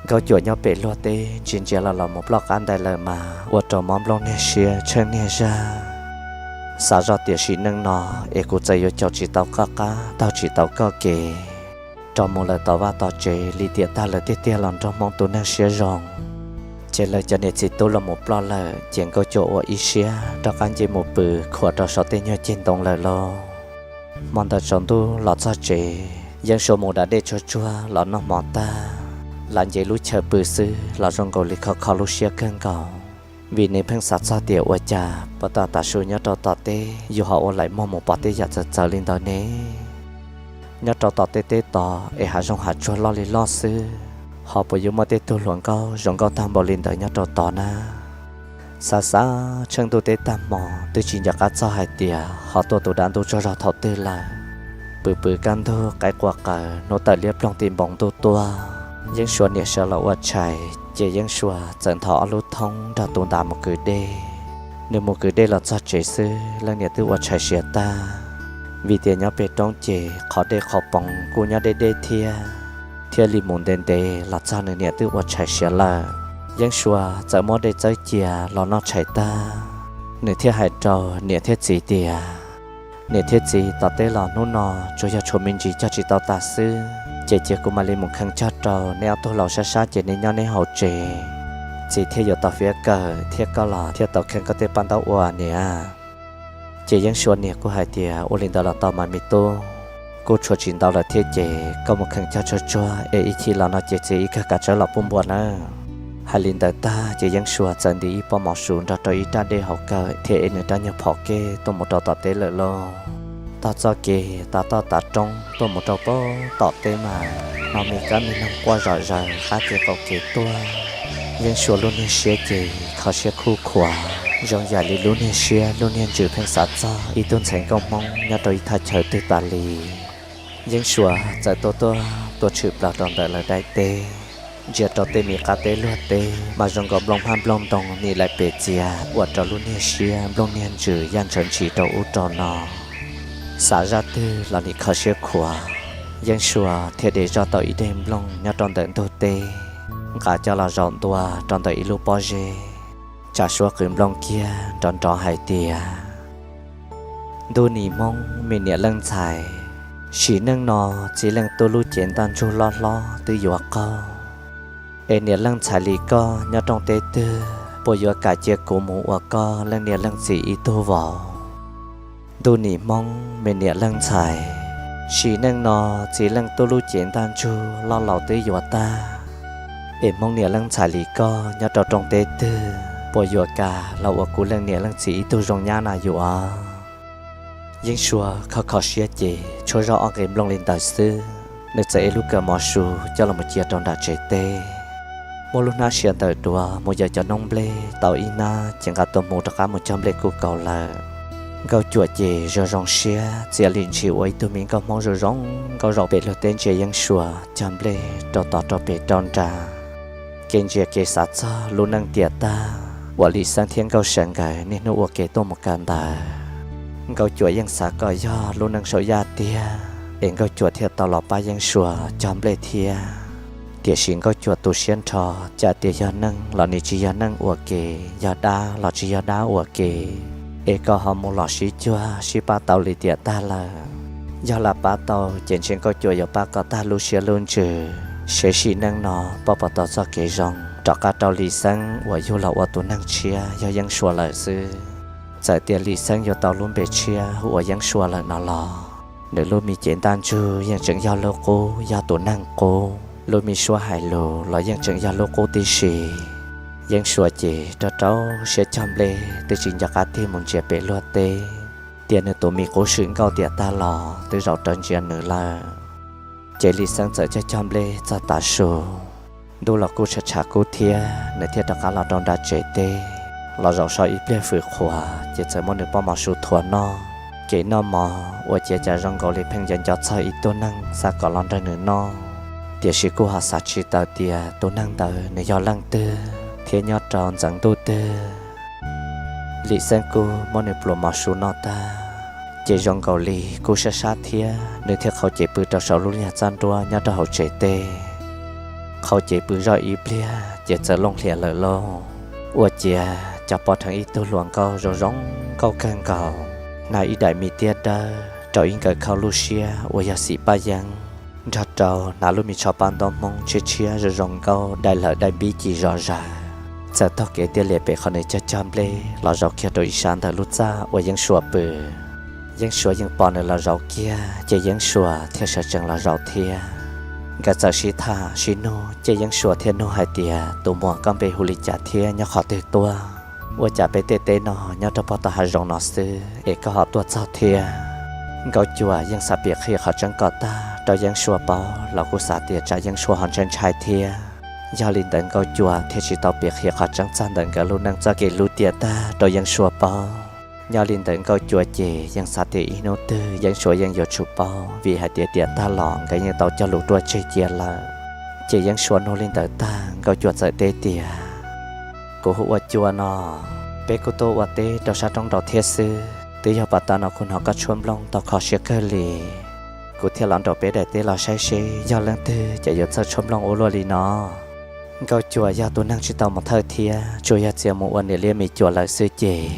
Nkauj Cuam nyob pem luag teb ntsia ntsia los los mus ploj qab ntais lawm mas ua rau mob nplooj niag siab tsheej niag zag. Xav zoj tias sim neej no es kuv txawm yuav caum tsis tau koj qab taug tsis tau koj kev rov mus lawm tom vaj tom tsev li tiam tag lawm tiag tiag los nraug Hmoob tus neeg siab zoo. Ces lawv cov niam txiv tub los mus ploj lawm ces Nkauj Cuam ua ib siab rov qab nce mus pw khuam rau saum tej nyuag ceg ntoo lawm lauj. Hmo ntawd tsaus ntuj los txog tsev, Yeeb Suav mus da dej tsuag tsuag los noj hmo tag, lam nce lub chaw pw xwb los zoo nkaus li kho kho lub siab kawg nkaus, vim nws pheej xav txog tias ua cas puag ta tav su nyob rau tom teb yus ho ua laim muag mus pom tej yam txawv txawv li ntawd ne. Nyob rau tom tej teb tod es hav zoov hav tsuag loj li loj xwb, ho puas yuav muaj tej tug hluas nkauj zoo nkauj tag npaum li ntawd nyob rau tod na? Xav xav tsheej ntuj teb tag hmo twb tsis nco qab txog hais tias ho tuaj tus dab ntub tsaug zog thaum twg lawm. Pw pw kaj ntug qaib qua qaws hnub tawm liab ploog tim npoo ntuj tuaj, Yeeb Suav niam sawv los ua tshais ces Yeeb Suav txawm nthos ob lub thoob nrog tus ntas mus kwv dej. Nws mus kwv dej los txog tsev xwb leej niam twb ua tshais siav tag, vim tias nyob pem roob ces qhov dej qhov poov kuj nyob deb deb thiab, thiaj li mus ntev ntev los txog nws niam twb ua tshais siav lawm. Yeeb Suav txawm muab dej txawb cia los noj tshais tag, nws thiaj hais rau niam thiab txiv tias, Niam thiab txiv, tom teb los hnub no tsuas yog tshuav me ntsis cog tsis tau tas xwb, ces cia kuv mam li mus kheev cog rau neb ob tug laus sab sab ces neb nyob neb hauv tsev, txiv thiaj yuav tau fiab kawm thiab koj los thiaj tau kheev koj tej paj ntaub ua niam. Ces Yeeb Suav niam kuj hais tias, Ua li ntawd los tau mas me tub, kuj tshuav tsis ntau lawm thiab ces koj mus kheev cog tsuag tsuag es ib chim los no ces txiv ib kawg kav tsawb los pub npua nawb. Hais li ntawd tag ces Yeeb Suav txawm nti ib pob mov su nrog rau ib rab dej hauv kawm thiab ev nws rab nyuag phom kej tuaj mus rau tom teb lawm lauj. Taug txoj kev tav toj tav roob tuaj mus rau pem tom teb mas hnov me kab me noog quaj zom zaws qab kev qaum kev tuaj. Yeeb Suav lub niag siab ces kho siab khuj khuav zoo yam li lub niag siab lub niag ntsws pheej xav txog ib tug ntxhais nkauj Hmoob nyob rau ib thaj chaw twg tas li. Yeeb Suav txawm tuaj tuaj tuaj tshwm plaws rau ntawm lawv daim teb, ntsia rau tej me qab teb luag teb mas zoo nkaus nplooj hmab nplooj ntoo nim laim pes txias ua rau lub niag siab nplooj niag ntsws yaj ntshaw ntshis rau ub rau no. Xav zaj twg los nim kho siab khuav, Yeeb Suav thiaj de zoj tau ib daim nplooj nyob rau ntawm ntug teb, nqa coj los zaum ntua rau ntawm ib lub pob zeb, tsa suab qws nplooj kiag nrov nrov hais tias, Ntuj nim Hmoob me niam leej ntxhais, sim neej no txiv leej tub lub cev ntaj ntsug loj hlob twb yuav qaug, es niam leej ntxhais li koj nyob rooj teb twg puas yuav kam cia kuv mus ua koj leej niam leej txiv ib tug vauv? Ntuj nim Hmoob me niam leej ntxhais, sim neej no txiv leej tub lub cev ntaj ntsug loj laus twb yuav tag, es Hmoob niam leej ntxhais li koj nyob rau rooj teb twg puas yuav kam los ua kuv leej niam leej txiv ib tug zoo nyab na yuav? Yeeb Suav kho kho siab ces tshuab zoj ob nqe nplooj li ntawd xwb, nws txawm ev lub kawm mov su coj los cia rau nram tsev teb. muab lub hnab sia ntawm duav mus yawm cov noob nplej tau ib hnab ces nqa tus mus rov qab mus cog nplej kuj kaus lawm. Nkauj Cuam ces zoo zoo siab txiav lim ntshis ua ib tug me nkauj Hmoob zoo zoo nkauj zaum pem luag teb ntsia Yeeb Suas cog nplej rau tod rau pem rau nrad. Kev ntsia kev xav txog lub neej tiam tag uas Lis Xeeb thiab Nkauj Seev nkawd niaj hnub ua ke tuaj mus kawm ntawv. Nkauj Cuam yeej xav kom yog lub neej saum yaj tiag es Nkauj Cuam thiaj tau los pab Yeeb Suas cog nplej thiab. Tiam sis Nkauj Cuam tu siab nrho, cas tias yog neej los nws tsis yog neej ua ke, yog dab los tsis yog dab ua ke, es koj ho mus los sib cuag sib pab tau li tiam tag lawm. Yog lam pab tau ces ntshe Nkauj Cuam yuav pab kom tag lub siab lub ntsws, seb sim neej no poj pom tau txoj kev zoo rov qab rau Lis Xeeb uas yug los ua tus neeg tshiab yog Yeeb Suas lawm xwb. Txawm tias Lis Xeeb yuav tau lub npe tshiab hu ua Yeeb Suas lawm no los, nws lub me cev ntaj ntsug yeej tseem yog lub qub, yog tus neeg qub, lub me suab hais lus los yeej tseem yog lub qub tib si. Yeeb Suas ces rau rau siab cog nplej twb tsis nco qab tig mus ntsia pem luag teb, tias nws tus me qub swm nkauj tiam tag los twb zaum rawv ntsia nws lawm. Ces Lis Xeeb txawm cog cog nplej txog tav su, ntuj los kuj tshav tshav kub thiab, nws thiaj rov qab los rau nram tsev teb, los zaum so ib pliag fwm qhuav ces txawm muab nws pob mov su thuav noj. Kev noj mov ua ciav cas zoo nkaus li pheej nco nco txog ib tug neeg xav kom los nrog nws noj, tiam sis kuj ho xav tsis tau tias tus neeg ntawd nws yog leej twg thiab nyob rau ntxeev ntuj twg. Lis Xeeb kuj muab nws pluas mov su noj tag, ces zoo nkaus li kuj sab sab thiab, nws thiaj qhau cev pw rau saum lub nyuag txaj nruab nyob rau hauv tsev teb. Qhau cev pw zoj ib pliag ces txawm looj hlias lawm lauj. Ua ciav cas pom dheev ib tug hluas nkauj zoo zoo nkauj kawg nkaus, hnav ib daim me tiab dawb rau ib nkawm khau lub siab uas yog xim paj yeeb, nrog rau hnav lub me tsho paj ntaub Hmoob tshiab tshiab zoo zoo nkauj dai lawm dai npib ci zom zaws, txawm taug kev tiaj lias pem qhov nws cog cog nplej los zaum kiag rau ib sab ntawm lub txaj uas Yeeb Suas pw. Yeeb Suas yeej pom nws los zaum kiag ces Yeeb Suas thiaj sawv tsees los zaum thiab. Nkawd txawm sib tham sib nug ces Yeeb Suas thiaj nug hais tias, tus muam, koj npe hu li cas thiab nyob qhov twg tuaj? Ua cas peb tej teb no nyob rau pem toj hav zoov no xwb es koj ho tuaj txog thiab? Nkauj Cuam yeej xav piav qhia qhov tseeb kom tag rau Yeeb Suas paub los kuj xav tias tsam Yeeb Suas ho ntshai ntshai thiab. Yog li ntawd Nkauj Cuam thiaj tsis tau piav qhia qhov tseeb txog ntawm nkawd lub neej txoj kev hlub tiam tag rau Yeeb Suas paub. Nyob li ntawd Nkauj Cuam ces yeej xav tias ib hnub twg Yeeb Suas yeej yuav tsum paub, vim hais tias tiam tag los nkawd yeej tau cog lus ruaj tseg cia lawm. Ces Yeeb Suas nug li ntawd tag, Nkauj Cuam txawm teb tias, kuv hu ua Cuam no, peb kuj tuaj ua teb rau sab roob nraud thiab xwb, twb yog pas tas no kuv hnov koj tshuab nplooj tau kho siab kawg li, kuv thiaj los nraum peb daim teb los saib seb yog leej twg cas yuav txawj tshuab nplooj ua luaj li no. Nkauj Cuam yog tus neeg tsis tau mus thawj thiab, tsuas yog txia mus ua niam liab me Cuam lawm xwb ces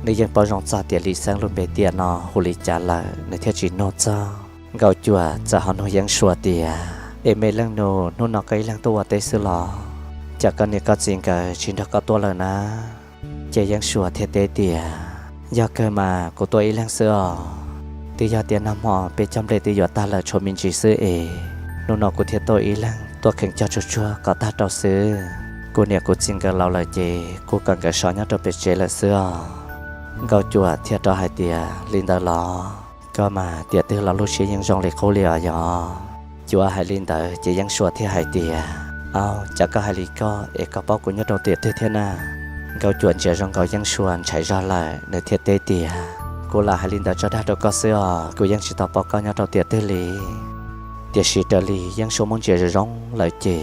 nws yeej paub zoo txog tias Lis Xeeb lub npe tiam no hu li cas lawm, nws thiaj tsis nug txog. Nkauj Cuam txawm ho nug Yeeb Suas tias, es me leej nus, hnub no koj ib leeg tuaj ua teb xwb los? Cas koj niam koj txiv nkawd tsis nrog koj tuaj lawm na? Ces Yeeb Suas thiaj teb tias, yog kawg mas kuv tuaj ib leeg xwb os. Twb yog tias nag hmo peb cog nplej twb yuav tag lawm tshuav me ntsis xwb es hnub no kuv thiaj tuaj ib leeg tuaj kheev cog tsuag tsuag kom tag rau xwb. Kuv niam kuv txiv nkawd laus lawm ces kuv kom nkawd so nyob rau pem tsev lawm xwb os. Nkauj Cuam thiaj rov hais tias, li ntawd los? Koj mas tiam twg los lub siab yeej zoo li qub li os yog. Cuam hais li ntawd ces Yeeb Suas thiaj hais tias, au, cas koj hais li koj es koj paub kuv nyob rau tiam twg thiab na? Nkauj Cuam ntsia zoo nkaus Yeeb Suas ntshai zog lawm, nws thiaj teb tias, kuv lam hais li ntawd tso dag rau koj xwb os, kuv yeej tsis tau paub koj nyob rau tiam twg li. Tiam sis raws li Yeeb Suas muab ntsia zoo zoo lawm ces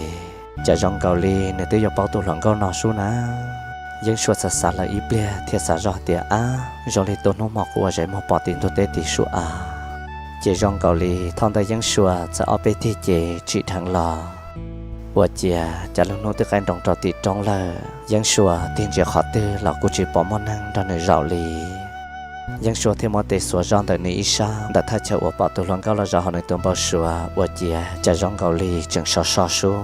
cas zoo nkaus li nws twb yuav paub tus hluas nkauj no sub na. Yeeb Suas txawm xav lawm ib pliag thiaj xav zoj tias, ab, zoo li tus hnub hmo kuv ua zais muag pom tim ntug teb tim sua av, ces zoo nkaus li thaum ntawd Yeeb Suas txawm ob peb tig ces tsim dheev los. Ua ciav cas lub hnub twb qaij nroos rau tim roob lawm, Yeeb Suas tig ntsia qhov twg los kuj tsis pom muaj neeg nrog nws zaum li. Yeeb Suas thiaj muab tes xuas zoj ntawm nws ib sab ntawm thaj chaw uas pom tus hluas nkauj los zaum hauv nws tus npau suav, ua ciav cas zoo nkaus li tseem sov so sub.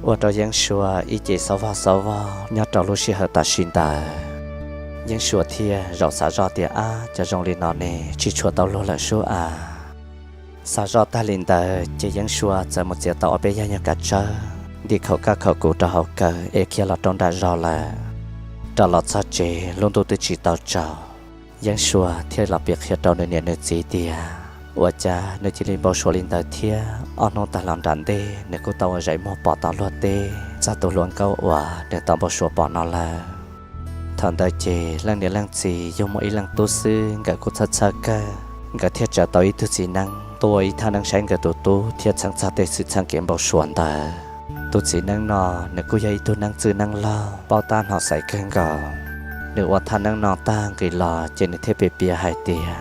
Ua rau Yeeb Suas ib ce xov vog xov vog nyob rau lub sij hawm tam sim ntawd. Yeeb Suas thiaj zaum xav zoj tias, ab, cas zoo li no ne, tsis tshua tau luag lawm sub av. Xav zoj tag li ntawd ces Yeeb Suas txawm mus txiav tau ob peb yag nyuag kav tsawb ntim khaum kaj khaum kuv rau hauv kawm es khiav los rau nram zos lawm. Rov los txog tsev lub ntuj twb tsis tau tsaus, Yeeb Suas thiaj los piav qhia rau nws niam nws txiv tias, ua cas nws cia li npau suav li ntawd thiab, ob hnub tag los nram ntej nws kuj tau ua zais muag pom tom luag teb, txog tus hluas nkauj uas nws tau npau suav pom no lawm. Thaum ntawd ces leej niam leej txiv yug muaj ib leej tub xwb, nkawd kuj txhawj txhawj kawg, nkawd thiaj tsawv tau ib tug txiv neeb tuaj ua ib thaj neeb saib nkawd tus tub thiab txheeb txog tej xwm txheej kev npau suav ntawd. Tus txiv neeb no nws kuj yog ib tug neeb txwj neeb laug paub tab hnov xaiv kawg nkaus. Nws ua thaj neeb no tag nqis los ces nws thiaj piav piav hais tias,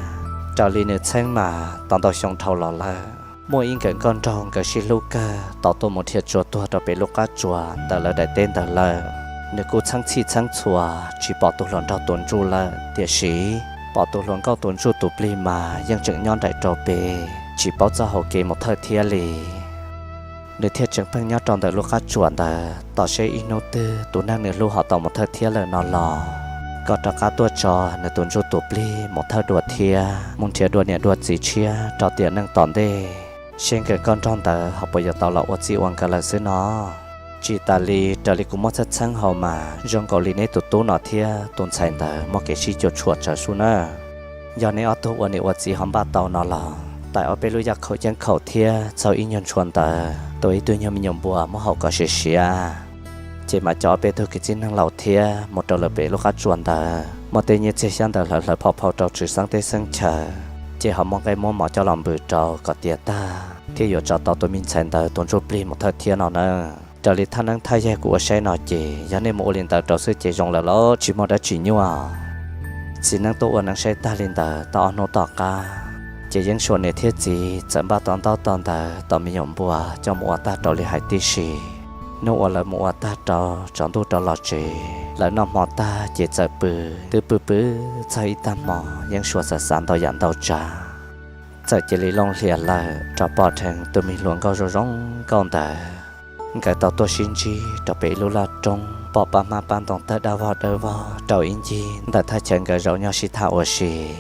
raws li nws txheeb mas tau ntau xyoo dhau los lawm, muaj ib nkawm nkauj nraug nkawd sib hlub kawg tau tuaj mus dhia tsua tuag rau pem lub qab tsuas ntawm lawv daim teb ntawd lawm. Nws kuj txheeb txhij txheeb txhua tsis pom tus hluas nraug tuav ntsuj lawm, tiam sis pom tus hluas nkauj tuav ntsuj tus plig mas yeej tseem nyob nraim rau pem tsis paub txoj hauv kev mus thawj thiab li. Nws thiaj tseem pheej nyob rau ntawm lub qab tsuas ntawd tos seb ib hnub twg tus neeg nws hlub ho tau mus thawj thiab lawm no los, kom rov qab tuaj tso nws tus ntsuj tus plig mus thawj dua thiab mus nrhiav dua niam dua txiv tshiab rau tiam neej tom ntej, seb nkawm nkauj nraug ntawd ho puas yuav tau los ua txij ua nkawm lawm xwb no. Tsis tas li, raws li kuv muab txheeb txheeb hauv mas zoo nkaus li neb tus tub no thiab tus ntxhais ntawd muaj kev sib cuam tshuam tsawv sub nawb. Yog neb ob tug ua niam ua txiv ho npaj tau no los tais ob peb lub yaj khaum yeeb khaum thiab txhau ib nyuag ntshua ntawd tua ib tug nyuag me nyuam npua muab haus kom siav siav, ces mam coj ob peb tug kwv tij neeg laus thiab mus rau lawv pem lub qab tsuas ntawd muab tej nyiaj txiag xyab ntawv hlawv hlawv phau phau rau tswv xeeb teb xeeb chaw, ces ho muab nqaij muab mov coj los npws rau kom tiav tag thiaj yuav tso tau tus me ntxhais ntawd tus ntsuj plig mus thawj thiab no na. Raws li thaj neeb thaj yaig kuv ua saib no ces yog nej mus ua li ntawd rau xwb ces zoo lawm los tsis muaj dab tsi nyuaj. Txiv neeb tuaj ua neeb saib tag li ntawd tau ob hnub tom qab, ces Yeeb Suas niam thiab txiv txawm npaj tau ntaub tau ntawv tau me nyuam npua coj mus ua tag rau li hais tib si. Hnub uas lawv mus ua tag rau, tsaus ntuj rov los tsev, lawv noj hmo tag ces txawm pw. Twb pw pw txog ib tag hmo, Yeeb Suas txawm xav ntau yam ntau tsav, txawm cia li looj hlias lawm rov pom dheev tus me hluas nkauj zoo zoo nkauj ntawd. Nkawd tau tuaj sib ntsib rau pem ib lub laj roob, pom pab hmab pab ntoo tawg dawb vog dawb vog rau ib ncig ntawm thaj chaw nkawd zaum nyob sib tham ua si.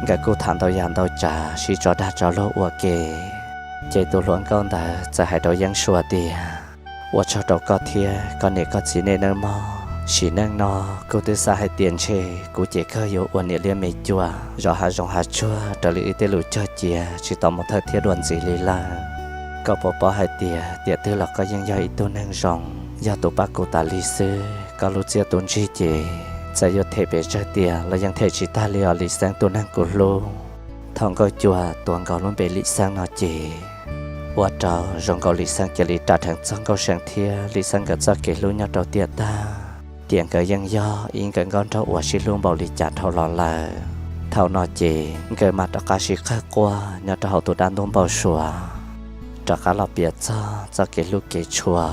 Nkawd kuj tham ntau yam ntau tsav sib tso dag tso luag ua ke, ces tus hluas nkauj ntawd txawm hais rau Yeeb Suas tias, ua tsaug rau koj thiab koj niam koj txiv nej nawb mog. Sim neej no kuv twb xav hais tias ntshe kuv ces kawg yuav ua niam liab me cuam zov hav zoov hav tsuag raws li wb tej lus cog cia tsis tau mus thawj thiab dua ntxiv li lawm. Koj puas paub hais tias tiam twg los koj yeej yog ib tug neeg zoo, yog tus pab kuv tas li xwb. Koj lub txiaj tub ntsig ces txawm yuav them pes tsawg tiam los yeej them tsis tag li os Lis Xeeb tus neeg kuv hlub. Thaum Nkauj Cua tuav nkaus lub npe Lis Xeeb no ces ua rau zoo nkaus Lis Xeeb cia li ras dheev txog Nkauj See thiab Lis Xeeb nkawd txoj kev hlub nyob rau tiam tag. Tiam nkawd yeej yog ib nkawm nkauj nraug uas sib hlub npaum li cas dhau los lawm. Thaum no ces nkawd mam rov qab sib qawg quaj nyob rau hauv tus dab ntub npau suav, rov qab los piav txog txoj kev hlub kev tshua,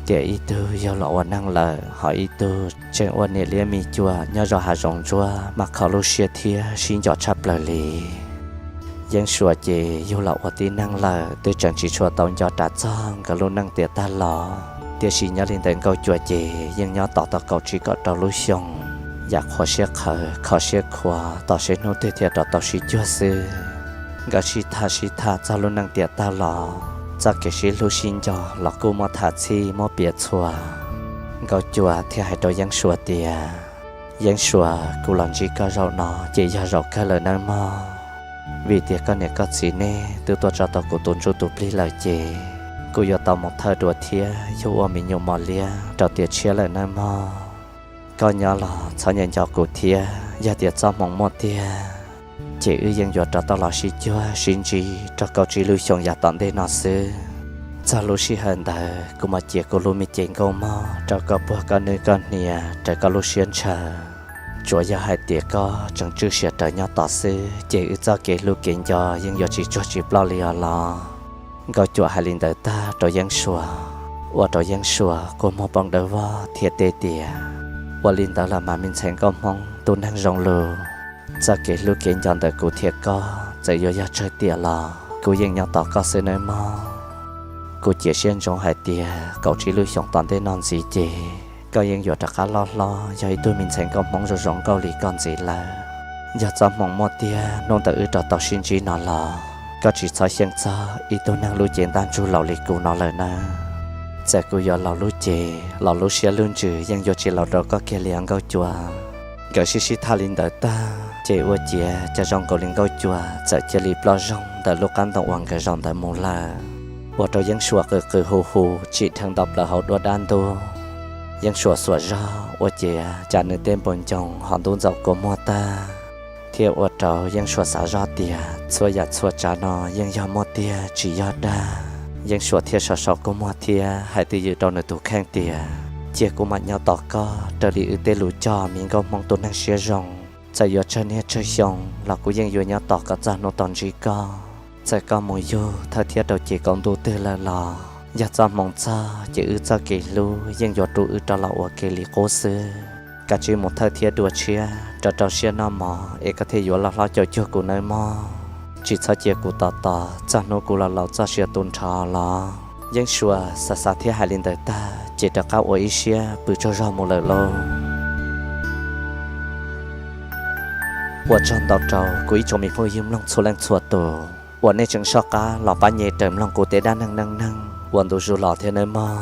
tiam ib tug yug los ua neeg lawm ho ib tug tseem ua niam liab me cuam nyob zov hav zoov ntsuab mas kho lub siab thiab sib nco tshaj plaws li. Yeeb Suas ces yug los ua tib neeg lawm twb tseem tsis tshua tau nco ras txog nkawd lub neej tiam tag los, tiam sis nyob li ntawm Nkauj Cua ces yeej nyob tos tau kaum tsib kaum rau lub xyoo, yam qhuav siab qhawv kho siab khuav tos seb hnub twg thiaj rov tau sib cuag xwb. Nkawd sib tham sib tham txog lub neej tiam tag los, txoj kev sib hlub sib nco los kuj muab tham txhij muab piav txhua. Nkauj Cua thiaj hais rau Yeeb Suas tias, Yeeb Suas, kuv los ntsib koj zaum no ces yog zaum kawg lawm nawb mog, vim tias koj niam koj txiv nej twb tuaj tso tau kuv tus ntsuj tus plig lawm ces kuv yuav tau mus thawj dua thiab yug ua me nyuam mos liab rau tiam tshiab lawm nawb mog. Koj nyob los txhob nco nco kuv thiab, yog tias txoj hmoo muaj tiag ces wb yeej yuav rov tau los sib cuag sib ntsib rau kaum tsib lub xyoo yav tom ntej no xwb. Txog lub sij hawm ntawd kuv mam cia kuv lub me cev nkauj mog rau koj puag koj nwj koj hnia raws koj lub siab ntshaw. Tsuas yog hais tias koj tseem tswj siab raws nyob tod xwb ces wb txoj kev hlub kev nco yeej yuav tsis tsuag tsis ploj li os los. Nkauj Cua hais li ntawd tag rau Yeeb Suas, ua rau Yeeb Suas kua muag poob dawb vog thiab teb tias, ua li ntawd los mas me ntxhais nkauj hmoob tus neeg zoo lus, txoj kev hlub kev nco ntawm kuv thiab koj txawm yuav yog tsawg tiam los kuv yeej nyob tos koj xwb nawb mog. Kuv cia siab ntsoov hais tias kaum tsib lub xyoo tom ntej no ntxiv ces koj yeej yuav rov qab loj hlob yog ib tug me ntxhais nkauj hmoob zoo zoo nkauj li koj ntxiv lawm. Yog txoj hmoo muaj tiag hnub ntawd wb rov tau sib ntsib no los koj tsis txhob xyeej txog ib tug neeg lub cev ntaj ntsug laus li kuv no lawm nawb. Txawm kuv yuav laus lub cev los lub siab lub ntsws yeej yuav tsis laus rau koj kiag li os Nkauj Cua. Nkawd sib sib tham li ntawd tag ces ua ciav cas zoo nkaus li Nkauj Cua txawm cia li ploj zoog ntawm lub qab ntoo uas nkawd zaum ntawd mus lawm. ua rau Yeeb Suas qw qw hu hu tsim dheev nto plaws hauv dua dab ntub. Yeeb Suas xuas zog ua ciav cas nws tej npau ncoog ho ntub ntxaus kua muag tag, thiaj ua rau Yeeb Suas xav zog tias txhua yam txhua tsav no yeej yog muaj tiag tsis yog dag. Yeeb Suas thiaj sau sau kua muag thiab hais twj ywm rau nws tus kheej tias, cia kuv mam nyob tos koj raws li wb tej lus cog mi nkauj Hmoob tus neeg siab zoo. Txawm yuav tsawg niaj tsawg xyoo los kuv yeej yuav nyob tos koj txog hnub tau ntsib koj. Txawm koj mus yug thawj thiab rau ces kaum ntuj twg lawm los yog txoj hmoov txog ces wb txoj kev hlub yeej yuav rub wb rov los ua ke li qub xwb. Kav tsij mus thawj thiab dua tshiab rau rau siab noj mov es koj thiaj yuav loj hlob caum cuag kuv nawb mog. Tsis txhob cia kuv tos tos txog hnub kuv los laus txoj sia tu nrho los. Yeeb Suas xav xav thiab hais li ntawd tag ces rov qab ua ib siab pw tsaug zog mus lawm lauj. Ua tsaug ntau rau kuv ib tsoom me phooj ywg mloog txhua leej txhua tus uas nej tseem soj qab los pab nyem raws mloog kuv tej dab neeg neej neeg uas ntu zus los thiab nawb mog.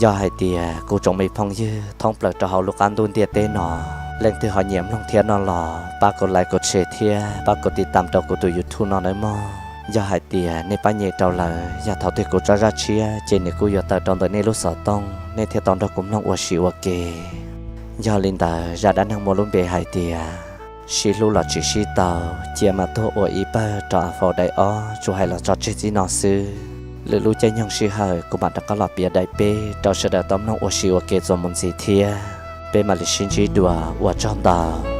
Yog hais tias kuv tsoom me phooj ywg thoob plaws rau hauv lub qab ntuj ntiaj teb no, leej twg ho nyiam mloog thiab no los pab kuv like kuv share thiab pab kuv tiv tam rau kuv tus YouTube no nawb mog. Yog hais tias nej pab nyem rau lawm, yog thaum twg kuv tso zaj tshiab ces nws kuj yuav tawm rau ntawm nej lub xov tooj, nej thiaj tau nrog kuv mloog ua si ua ke. Yog li ntawd zaj dab neeg muaj lub npe hais tias, sib hlub los tsis sib tau, cia mas tuag ua ib pawg rau av faus daim ob tsuas hais los tso tseg txij no xwb. Lwm lub caij nyoog sij hawm kuv mam rov qab los piav daim peb rau sawv daws tau mloog ua si ua ke txuas mus ntxiv thiab. Peb mam li sib ntsib dua, ua tsaug ntau.